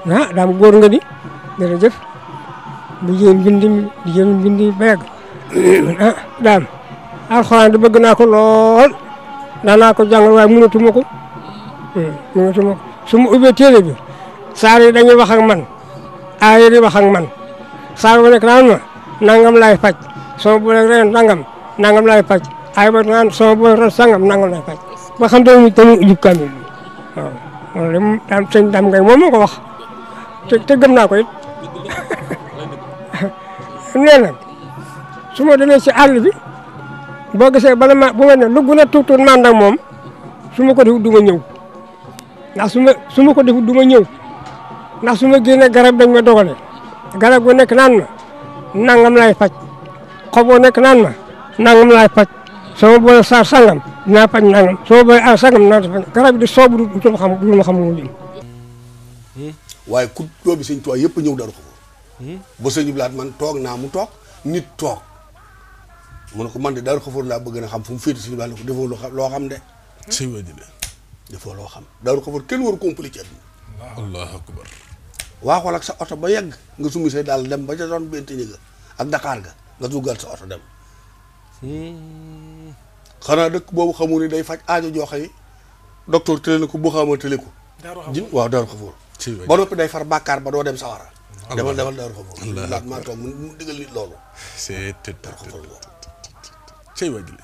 ah daam góor nga di jërëjëf bu jigéen bindi beeg ah daam alxuraan di bëgg naa ko lool daanaa ko jàngal waaye mënatuma ko su ma ubbee téere bi saar yi dañuy wax ak man aaya di wax ak man saar bu nekk naan ma nangam laay faj sama bu nekk ren nangam laay faj aaya ba naan sama bu nekk sangam nangam laay faj ba xam te mu ujub kamil bi waaw loolu daam sëñ Dame Ngaye moom moo ko wax te gëm naa ko it nee na su ma demee si àll bi boo gisee bala ma bu ma ne lu gën a tuut man ak moom su ma ko def du ma ñëw ndax su ma ko def du ma ñëw ndax su ma génnee garab dañ ma dogale garab gu nekk naan ma nangam laay faj xob bu nekk naan ma nangam laay faj sama boole saar sangam dinaa faj nangam sama boole aar sangam dinaa faj garab bi di soobu du ma xam mu jëm. waaye ku doomi sëñ Tuubaa yëpp ñëw Daaru Xafoor ba sëñ bi laat man toog naa mu toog nit toog mu ne ko man de Daaru Xafoor laa bëgg na xam fu mu féete sëñ bi laat ne ko defoo loo xam de sëñ bi defoo loo xam Daaru Xafoor kenn waru compliqué àdduna allahu akbar waaxool ak sa oto ba yegg nga summi say daal dem ba ca doon benti ñi ga ak Dakar ga nga duggal sa oto dem xanaa dëkk boobu xamu ni day faj aajo joo xëy docteur tële na ko bu xaama tële ko waaw Daaru Xafoor ba noppi day far bàkkaar ba doo dem sawara demal Daaru Xafoor laat maa toog mu digal nit loolu Daaru Xafoor cey wajile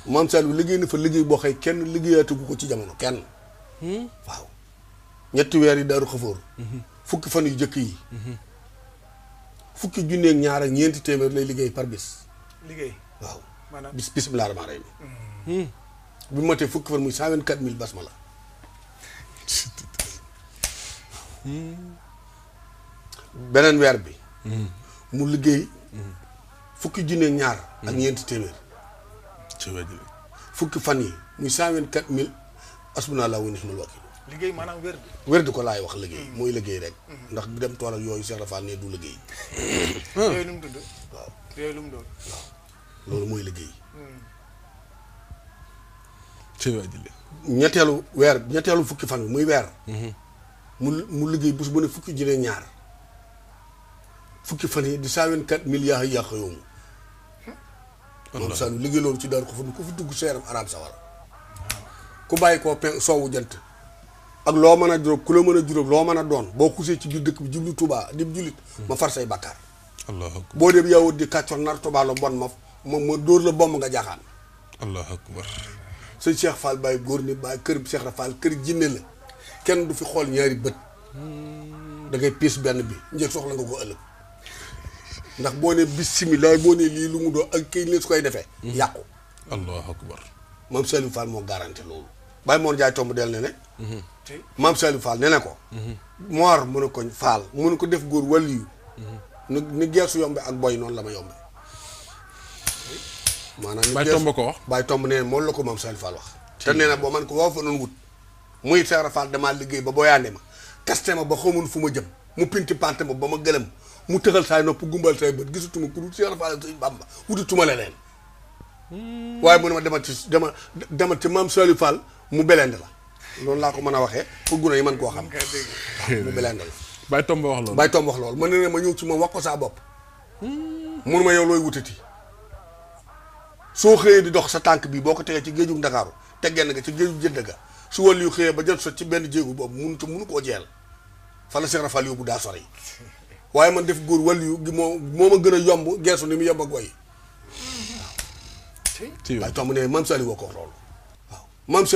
maam Saliou liggéey na fa liggéey boo xëy kenn liggéeyaatu ko ci jamono kenn waaw ñetti weer yi Daaru Xafoor fukki fan yu jëkk yi fukki junneeg ñaar ak ñeenti téeméer lay liggéey par bis liggéey waaw bis bismillah rahmaan rahim bi mu matee fukki fan muy 124 000 basmala beneen weer bi mu liggéey fukki junneeg ñaar ak ñeenti téeméer fukki fan yi muy 124 000 asbunallahu wa ni'mal wakiil liggéey maanaam wér di ko laay wax liggéey mooy liggéey rek ndax bu dem tool ak yooyu Cheikh Rafal ne du liggéey yooyu lu mu tudd waaw yooyu lu mu doon waaw loolu mooy liggéey ñetteelu fukki fan bi muy weer mu liggéey bés bu ne fukki junne ñaar fukki fan yi di 124 milliards yàq yoomu moom Saliou liggéey loolu ci Daaru Xafoor ku fi dugg seeram araam sawara ku bàyyi koo pen soowu jant ak loo mën a juróom ku la mën a juróom loo mën a doon boo xusee ci biir dëkk bi jublu Touba di jullit ma far say bakkaar boo dee yow di kàccor nar Touba la bon ma dóor la bomb nga jaaxaan allahu akbar sëñ Cheikh Fall Baye góor ni Baye kër Cheikh Rafal kër jinne la kenn du fi xool ñaari bët da ngay piis benn bi njëkk soxla nga ko ëllëg ndax boo ne bismillah boo ne lii lu mu doo ak kii ni su koy defee yàqu allahu akbar maam Saliou Fall moo garanti loolu Baye Mor Ndiaye tomb del ne ne maam Saliou Fall ne ne ko Mor mu ne ko Fall mu ne ko def góor wàlliyu ni geesu yombe ak boy noonu la ma yombe maanaam Baye tomb ko wax Baye tomb nee moom la ko maam Saliou Fall wax te nee na boo man ko waaw fa noonu wut muy Cheikh Fall damaa liggéey ba booyaande ma kaste ma ba xamun fu ma jëm mu pinti pante ma ba ma gëlëm mu tëxal saay nopp gumbal say bët gisatuma ku dul Cheikh Fall Sëñ Bamba wututuma leneen waaye mu ne ma demal ci maam Saliou Fall mu belende la loolu laa ko mën a waxee pour gune yi mën koo xam mu belende la Baye tomb wax loolu Baye tomb wax loolu ma ne ma ñëw ci moom wax ko saa bopp mun ma yow looy wutati soo xëyee di dox sa tànk bii boo ko tegee ci géejug Ndakaaru teggenn nga ci géejug Jënd ga su wàll yu xëyee ba jot sa ci benn jéegu boobu munu koo jeel fa la Cheikh Rafal yóbbu daa sori waaye man def góor wàll yu gi moo ma gën a yomb geesu ni mu yomb ak woy waaw Baye tomb ne maam Saliou woo ko wax loolu waaw maam